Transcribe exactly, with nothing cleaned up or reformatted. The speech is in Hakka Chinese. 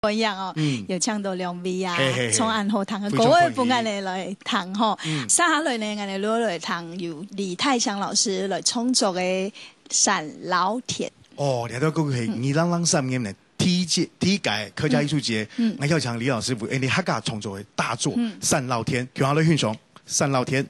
歡迎哦，嗯。有請到兩位啊，嘿嘿嘿。唱恁好聽个歌，非常歡迎。各位分𠊎來聽吼。嗯。接下來呢，𠊎兜來聽由李泰祥老師來創作个《山老天》。哦，這條歌曲係二零零三年呢，第一屆，第一屆客家藝術節，嗯。嗯。𠊎邀請李老師為，誒，客家創作个大作，嗯。《山老天》，共下來欣賞《山老天》。